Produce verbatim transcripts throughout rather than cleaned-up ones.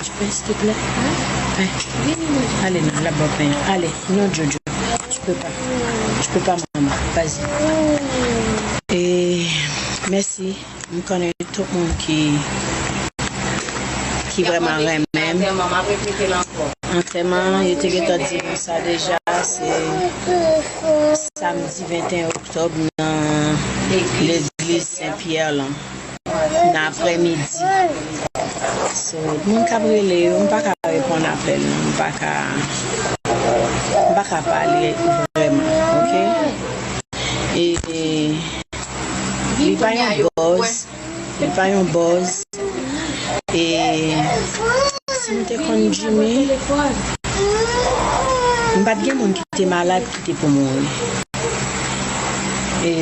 ti pen, s'il te plaît. Pen. Allez, non, la, bon, pen. Allez, non, Jojo. Tu peux pas. Tu peux pas, maman. Vas-y. Et merci. M konnen tout moun ki, ki vrèman renmen m. Antèman, yo te gentan di nou sa deja, se samdi venteyen oktòb nan legliz Sen Pyè lan, nan aprèmidi. So, moun k ap rele yo, m pa ka reponn apèl nou, m pa ka, m pa ka pale vrèman, oke? E, li pa yon buzz. Li pa yon buzz. E si m te konn Jimmy, m pa t gen moun ki te malad ki te pou mouri. E,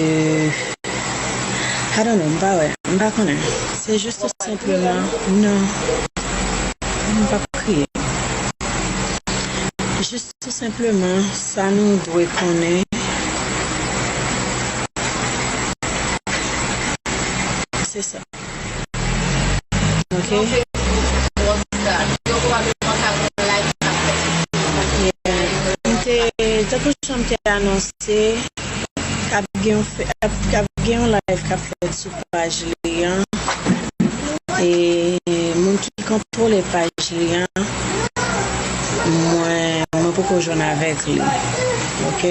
I don't know, m pa wè, m pa konnen. Se jis tou senpleman, non. M p ap kriye. Jis tou senpleman, sa nou dwe konnen, se sa. Ok? Yeah. M te, tankou jan m te anonse, k ap gen yon fè-, k ap, k ap gen yon live k ap fèt sou paj li an. E moun ki kontwole paj li an, mwen, mwen poko jwenn avèk li. Ok?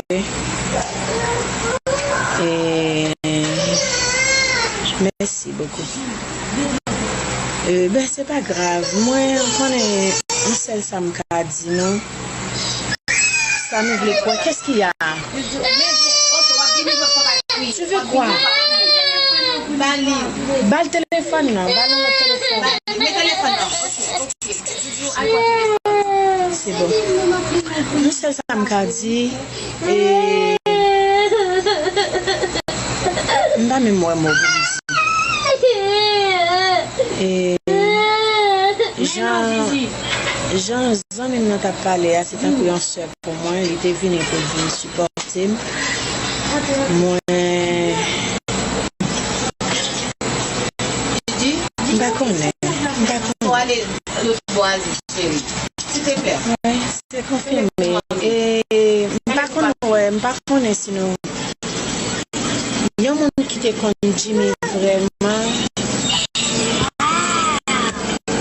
E, mèsi bokou. E, ben, se pa grav. Mwen, ou konnen, yon sèl sa m ka di nou. Sa nou vle kwè? Qu'est-ce qu'il y a? Tu veux quoi? Ba l telefòn nan, ba l yon lòt telefòn. Se bon. Yon sèl sa m ka di, e, m pa menm wè mo pou m di. E, jan, jan zanmi m nan t ap pale a, se tankou yon sè pou mwen, li te vini pou l vin sipòte m. Mwen, m pa konnen, m pa konnen. Wi, se konfime. E m pa konn wè, m pa konnen si nou, yon moun ki te konn Jimmy vrèman,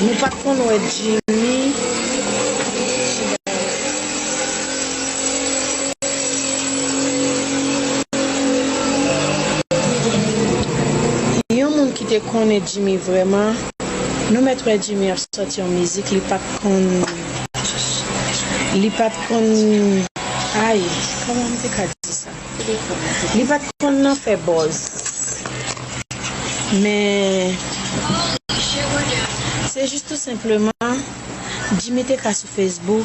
nou pa t konn wè Jimmy. Yon moun ki te konnen Jimmy vrèman, nou mèt wè Jimmy ap sòti yon mizik, li pa t konn, li pa t konn, ay, kòman m te ka di sa? Li pa t konn nan fè buzz. Men, se jis tou senpleman, Jimmy te ka sou Facebook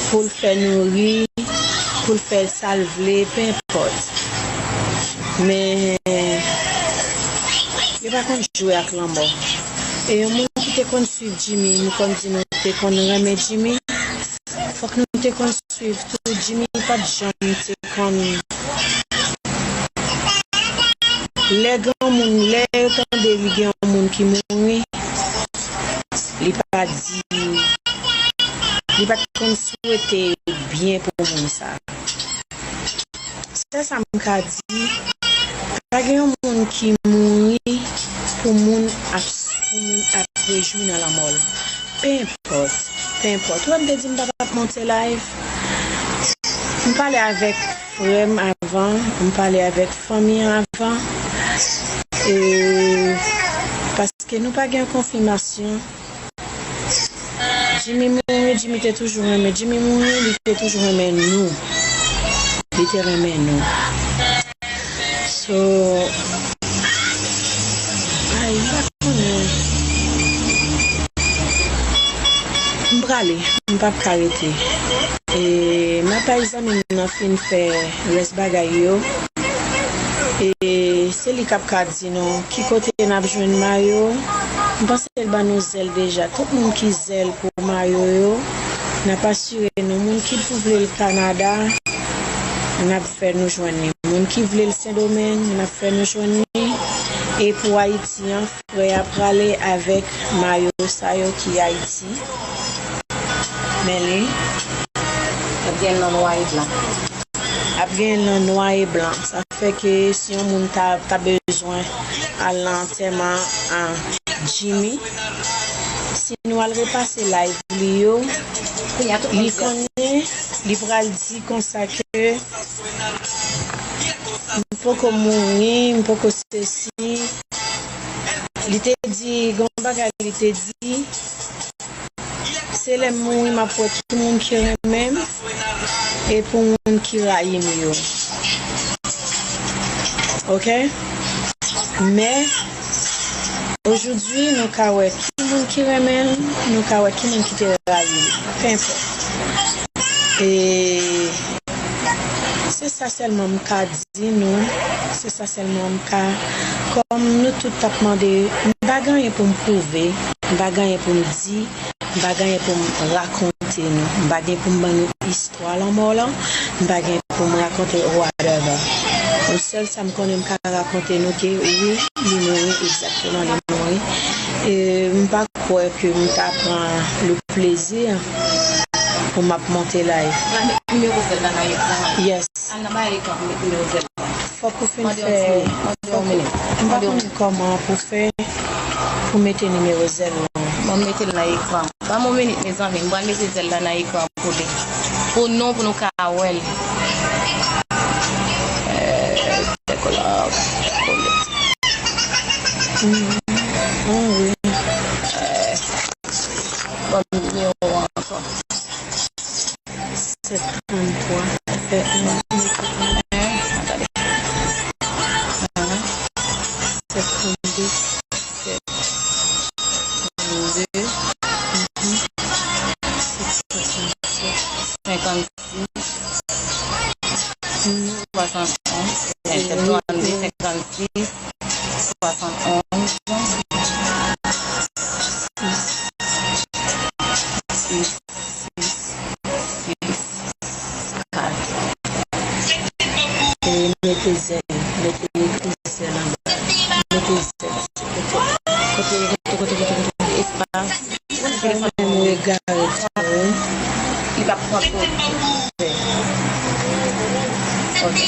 pou l fè nou ri, pou l fè sa l vle, penenpòt. Men, yo pa konn jwe ak lanmò. E yon moun ki te konn swiv Jimmy, nou konn di nou te konn renmen Jimmy, fòk nou te konn swiv tou. Jimmy pa t janm te konn. Lè granmoun, lè yo tande li gen yon moun ki mouri, li pa di, li pa t konn swete byen pou moun sa a. Sèl sa m ka di, pa gen yon moun ki mouri pou moun ap, pou moun ap rejwi nan lanmò l. Penenpòt, penenpòt. Ou wè m te di m pa t ap monte live? M pale avèk frè m avan, m pale avèk fanmi an avan. E, paske nou pa gen konfimasyon. Jimmy mouri, Jimmy te toujou renmen. Jimmy mouri, li te toujou renmen nou. Li te renmen nou. So, ay, m pa konnen. M prale, m p ap ka rete. E, m ap bay zanmi m nan fin fè rès bagay yo. E se li k ap ka di nou ki kote n ap jwenn mayo. M panse l ban nou zèl deja. Tout moun ki zèl pou mayo yo, n ap asire nou. Moun ki vle l Kanada, n ap fè nou jwenn li. Moun ki vle l Sendomeng, n ap fè nou jwenn li. E pou Ayiti an, frè a prale avèk mayo sa yo ki Ayiti. Men li. L ap gen nan nwa e blan. Ap gen nan nwa e blan. Sa fè ke si yon moun ta, ta bezwen al nan antèman an Jimmy, si nou al repase live li yo, li konnen, li pral di konsa ke m poko mouri, m poko sesi. Li te di, gen yon bagay li te di, se lè m mouri m ap wè ki moun ki renmen m e pou moun ki rayi m yo. Oke? Men, ojoudwi, nou ka wè ki moun ki renmen l, nou ka wè ki moun ki te rayi l. Penenpòt. E se sa sèlman m ka di nou, se sa sèlman m ka, kòm nou tout t ap mande, m pa gen anyen pou m pwouve, m pa gen anyen pou m di, m pa gen anyen pou m rakonte nou, m pa gen pou m ban nou istwa lanmò lan, m pa gen pou m rakonte whatever. Yon sèl sa m konnen m ka rakonte nou ke wi, li mouri, egzakteman li mouri. E m pa kwè ke m ta pran le plezi pou m ap monte live. Ou ka met nimewo zèl la nan ekran an. Yes. Al nan ba ekran pou met nimewo zèl la. Fòk ou fin fè, fòk ou, m pa konn kòman pou fè pou mete nimewo zèl la. Mwen mete l nan ekran. Ban m yon minit, mezanmi. M pral mete zèl la nan ekran pou li. Pou nou, pou nou ka wè l. Euh, take a look. Hold it. Mm, ah wi. Euh, ban m nimewo a ankò. Sèt trannntwa. Fè yon. Gade. Sèt trannde. Sèt trannde. Sèt swasannsèt. Senkannsis. Swasannonz. Sèt trannde, senkannsis. Swasannonz. Sis. Sis. Sis. Kat. E mete zèl, mete, mete zèl anba. Mete zèl sou kote, kote, kote, kote, kote, kote, espas. Telefòn mwen egare tou, wi. Li p ap pran twòp. Ok.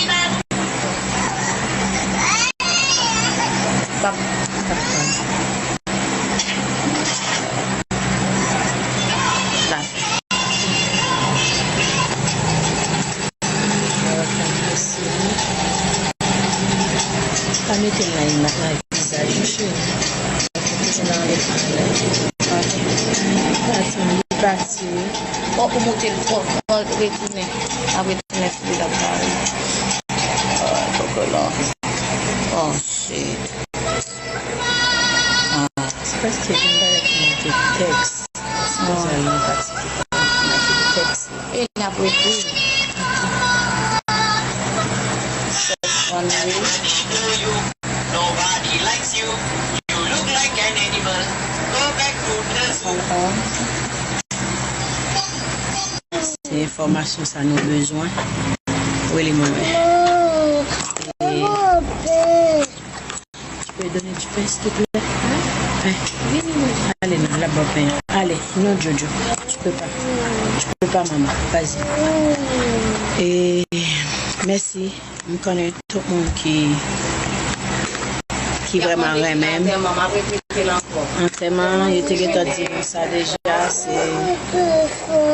P ap, p ap pran. Pa mete l nan ima-, nan vizaj ou, cheri. Mete l nan ekran la. Atann, li pati, wi. Fòk ou moute l twò fò, retounen. Ap retounen sou li la, pare. Oh, koko la. Oh, shit. Ah. Se paske gen bagay ki manke tèks. Se konsa l nan pati ki pa manke tèks la. E n ap ekri. Sèt trannde. Swasann onz. Se enfòmasyon sa nou bezwen. Rele mwen. E, tu peux donner du pain, s'il te plaît? Hein? Allez, non, la, bon, pain. Allez, non, Jojo, tu peux pas. Tu peux pas, maman. Vas-y. E, mèsi. M konnen tout moun ki, ki vrèman renmen m. Antèman, yo te gentan di nou sa deja, se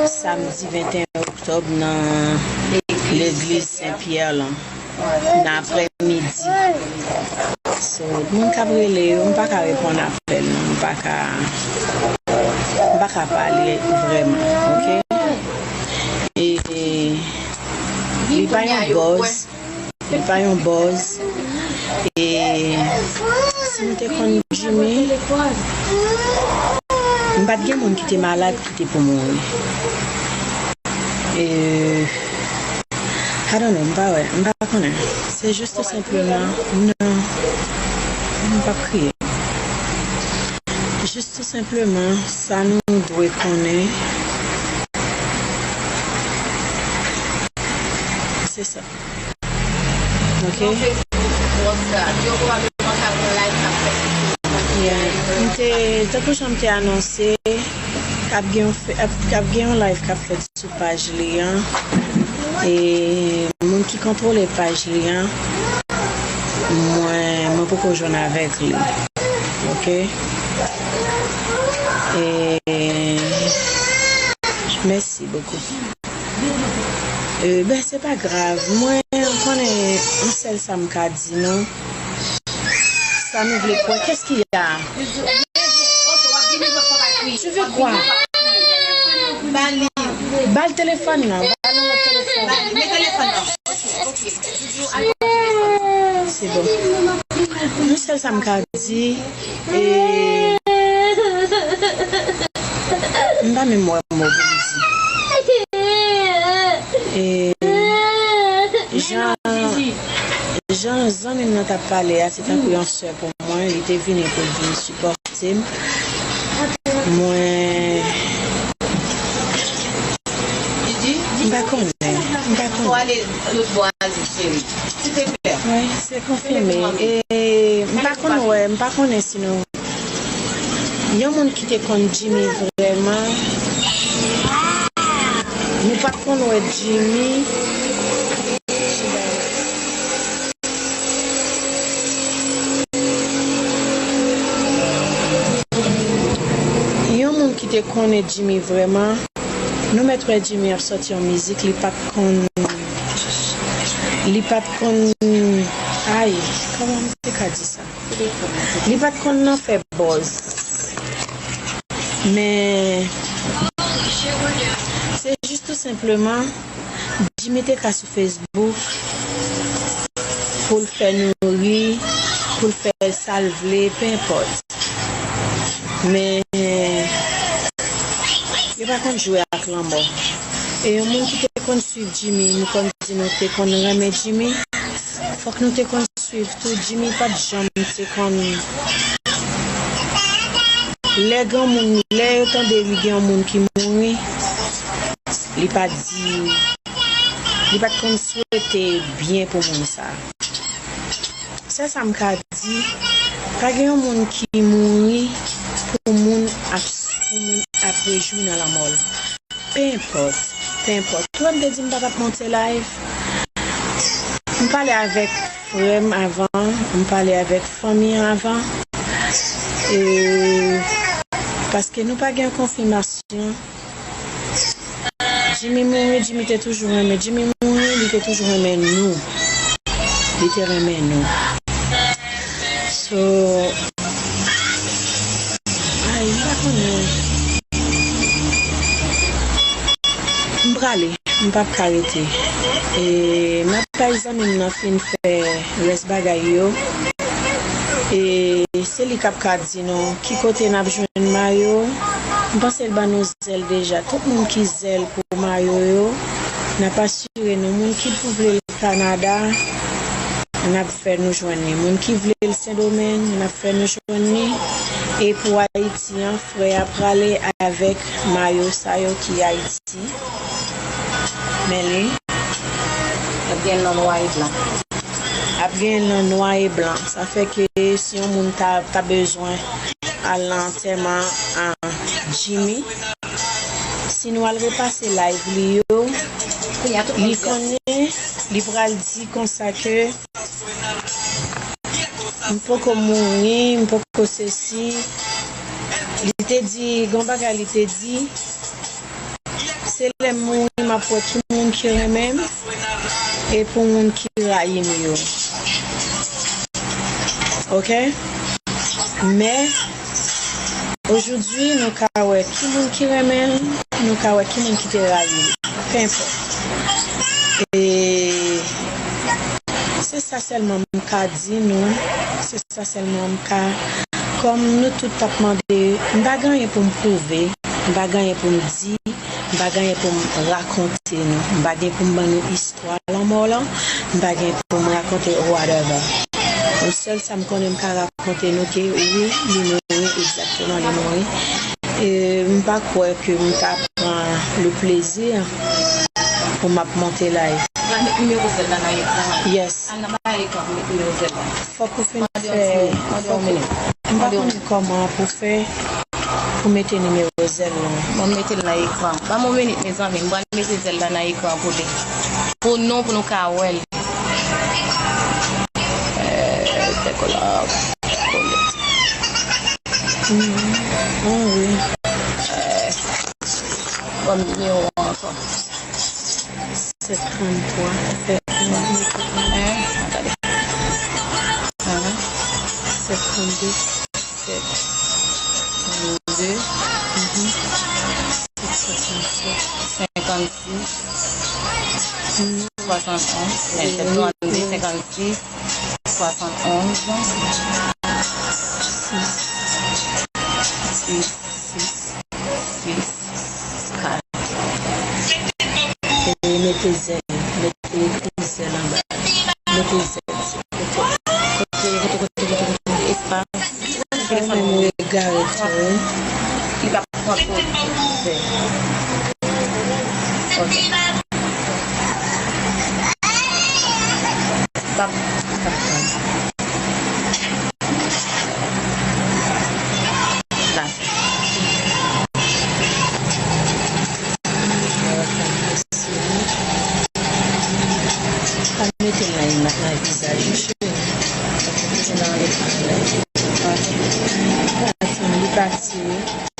samdi venteyen oktòb nan legliz Sen Pyè lan, nan aprèmidi. So, moun k ap rele yo, m pa ka reponn apèl nou, m pa ka, m pa ka pale vrèman, oke? E, e, li pa yon buzz. Li pa yon buzz. E si m te konn Jimmy, m pa t gen moun ki te malad ki te pou mouri. E, I don't know, m pa wè, m pa konnen. Se jis tou senpleman, non, m p ap kriye. Jis tou senpleman, sa nou dwe konnen, se sa. Ok? Donk, se twò sa. Yo pwobableman ka pran live la M te, tankou jan m te anonse, k ap gen yon fe-, ap, k ap gen yon live k ap fèt sou paj li an. E moun ki kontwole paj li an, mwen, mwen poko jwenn avèk li. Oke? E mèsi bokou. E ben, se pa grav. Mwen, ou konnen, yon sèl sa m ka di nou. Sa nou vle kwè? Qu'est-ce qu'il y a? Tu veux quoi? Ba l telefòn nan. Ba l telefòn nan. Se bon. Yon sèl sa m ka di, e, m pa menm wè mo pou m di. E, jan, jan zanmi m nan t ap pale a, se tankou yon sè pou mwen, li te vini pou l vin sipòte m. Mwen, m pa konnen, m pa konnen. Wi, se konfime. E, m pa konn wè, m pa konnen si nou Yon moun ki te konn Jimmy vrèman, nou pa t konn wè Jimmy. Yon moun ki te konnen Jimmy vrèman, nou mèt wè Jimmy ap sòti yon mizik, li pa t konn, li pa t konn, ay, kòman m te ka di sa? Li pa t konn nan fè buzz. Men, se jis tou senpleman, Jimmy te ka sou Facebook pou l fè nou ri, pou l fè sa l vle, penenpòt. Men, yo pa konn jwe ak lanmò. E yon moun ki te konn swiv Jimmy, nou konn di nou te konn renmen Jimmy, fòk nou te konn swiv tou. Jimmy pa t janm te konn. Lè granmoun, lè yo tande wi gen yon moun ki mouri, li pa di, li pa t konn swete byen pou moun sa. Sèl sa m ka di, pa gen yon moun ki mouri pou moun ap, pou moun ap rejwi nan lanmò l. Penenpòt, penenpòt. Ou wè m te di m pa t ap monte live? M pale avèk frè m avan, m pale avèk fanmi an avan. E, paske nou pa gen konfimasyon. Jimmy mouri, Jimmy te toujou renmen. Jimmy mouri, li te toujou renmen nou. Li te renmen nou. So, ay, m pa konnen. M prale, m p ap ka rete. E, m ap bay zanmi m nan fin fè rès bagay yo. E se li k ap ka di nou ki kote n ap jwenn mayo. M panse l ban nou zèl deja. Tout moun ki zèl pou mayo yo, n ap asire nou. Moun ki pou vle l Kanada, n ap fè nou jwenn li. Moun ki vle l Sendomeng, n ap fè nou jwenn li. E pou Ayiti an, frè a prale avèk mayo sa yo ki Ayiti. Men li. Ap gen nan nwa e blan. Ap gen nan nwa e blan. Sa fè ke si yon moun ta, ta bezwen al nan antèman a Jimmy, si nou al repase live li yo, li konnen, li pral di konsa ke m poko mouri, m poko sesi. Li te di, gon bagay li te di, se lè m mouri, m ap wè ki moun ki renmen m, e pou moun ki rayi m yo. Oke? Men, ojodwi, nou ka wè ki moun ki renmen l, nou ka wè ki moun ki te rayi l. Penenpòt. E se sa sèlman m ka di nou. Se sa sèlman m ka. Kòm nou tout t ap mande, m pa gen anyen pou m pwouve, m pa gen anyen pou m di, m pa gen anyen pou m rakonte nou. M pa gen pou m ban nou istwa lanmò lan, m pa gen pou m rakonte whatever. Yon sèl sa m konnen m ka rakonte nou ke wi, li mouri, egzakteman, li mouri. E m pa kwè ke m ta pran le plezi pou m ap monte live. Ou pral met nimewo zèl la nan ekran an. Yes. Al nan ba ekran pou met nimewo zèl la. Fòk ou fin fè, fòk ou, m pa konnen kòman pou fè pou mete nimewo zèl lan. Mwen mete l nan ekran. Ban m yon minit, mezanmi. M pral mete zèl la nan ekran pou li. Pou nou, pou nou ka wè l. Euh, tè kolab. Kole. Mhm. Ah wi. Euh, ban m nimewo an ankò. Sèt tranntwa. Sèt tranntwa. Hein? Attendez. Hein? Sèt tranntwa. Sèt tranntwa. Mhm. Sèt swasannsèt. Senkannsis. Mhm. Swasantonz. Sèt tranntwa. Senkannsis. Swasantonz. Sis. Sis. Sis. Sis. Kat. E mete zèl, mete ekri zèl anba. Mete zèl, silvouplè. Kote, kote, kote, kote, kote, espas. Sa menm ou egare tou, wi. Li pa pran twòp zèl. Ok. Pap, pap pran. Pase. Pa mete nan imaj, nan vizaj ou, cheri. Mete nan ekran. Atann, li pati, wi.